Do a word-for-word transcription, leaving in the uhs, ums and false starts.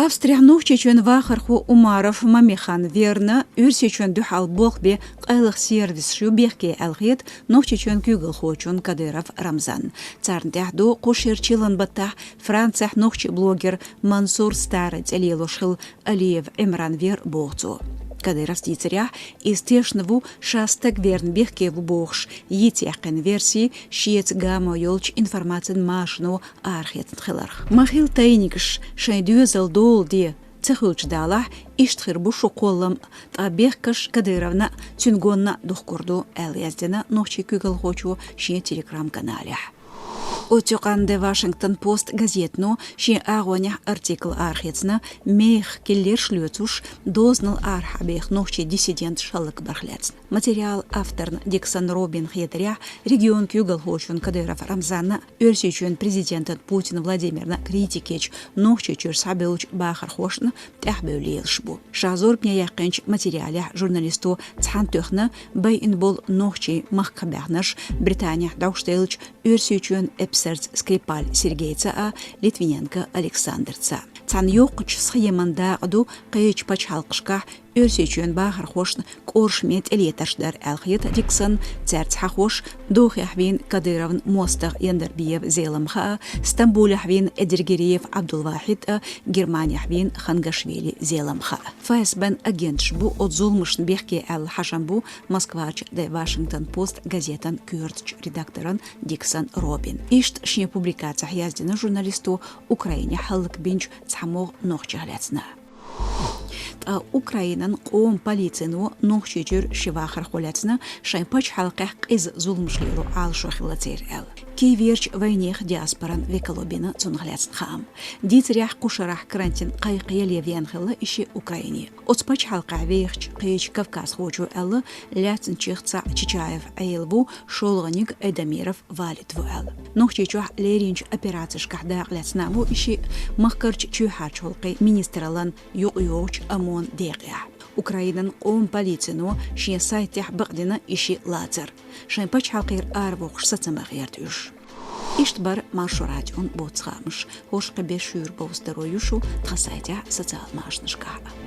Австрияхь Нохчийчоьнан вахархо Умаров Мамихан верна, Оьрсийчоьнна дуьхьал болх бе къайлаха сервисаш ю бехке аьлла хета Нохчийчоьнан куьйгалхочунна Кадыров Рамзанна. Царна тӀехь ду кху шеран чиллан баттахь Францехь нохчийн блогер Мансур Старра цӀе лелош хилла Алиев Ӏимран вер, боху цо. Кадыровс дийцарехь, иза тешна ву, ша стаг верна бехке ву бохуш, йийца яьккхина верси шеца гамо йолчу информацин машино арахецна хиларх. Ма-хилла тайникаш, шайн доьзал дола де ца хуьлуш далахь, иштта хир бу шун кхоллам, ткъа бехкаш Кадыровна а, цуьнан гонна а духкур ду, аьлла яздина нохчийн куьйгалхочо шен Telegram-каналехь. Оцу юкъанна The Washington Post газетано шен агӀонехь артикл арахецна, мехах киллерш лоьцуш, дозанал арахьа беха нохчийн диссиденташ хӀаллакбарх лаьцна. Материалан авторна Диксон Робина хетарехь, регионан куьйгалхочунна Кадыров Рамзанна а, Оьрсийчоьнан президентана Путин Владимирна а критика ечу Нохчийчуьра схьабевллачу бахархошна тӀаьхьабевлла лелаш бу. Ша зорбане яьккхинчу материалехь журналисто цхьаьнатоьхна байина болу нохчийн махках баьхнарш Британехь дӀовш деллачу Оьрсийчоьнан эпсарца Скрипаль Сергейца а, Литвиненко Александрца. Цхьана йоккхачу схеман дакъа ду кхечу пачхьалкхашкахь Оьрсийчоьнан бахархошна кӀоршаме тӀелетарш дар аьлла хета Диксонна, цаьрца хьахош Дохехь вийна Кадыровн мостагӀа Яндарбиев Зелимха а, Стамбулехь вийна Эдиргериев Ӏабдулвахьид а, Германехь вийна Хангашвили Зелимха а. ФСБ-н агенташ бу оцу зуламашна бехке аьлла хьажам бу Москварчу The Washington Post газетан коьртачу редакторан Диксон Робин. Иштта шен публикацехь яздина журналисто Украинехь хӀаллакбинчу цхьамогӀа нохчех лаьцна. Ткъа Украинан къоман полицино Нохчийчуьра ши вахархо лаьцна, шайн пачхьалкхехь къиза зуламаш лело Ӏалашо хилла церан аьлла. Киеверчу вайнехан диаспоран векало бина цунах лаьцна хаам. Дийцарехь, кху шарахь карантин кхайкхаяле веана хилла и шиъ Украине. Оцу пачхьалкхехь вехачу кхечу кавказхочо аьлла, лаьцначех цхьаъ Чичаев Ӏела ву, шолгӀаниг Эдамиров Валид ву аьлла. Нохчийчохь леринчу операцешкахь дакъалаьцна а ву и шиъ махкарчу чоьхьарчу гӀуллакхийн министраллан юкъайогӀучу ОМОН-ан декъехь. Украинан къоман полицино шен сайтехь бакъдина и шиъ лацар. Шайн пачхьалкхера аравохуш сацам бан гӀерта уьш. Иштта бара Маршо радион боцу хаамаш. ХӀорш кхин беш шуьйра бовза даро ю шу тхан сайтехь, социал машанашкахь а.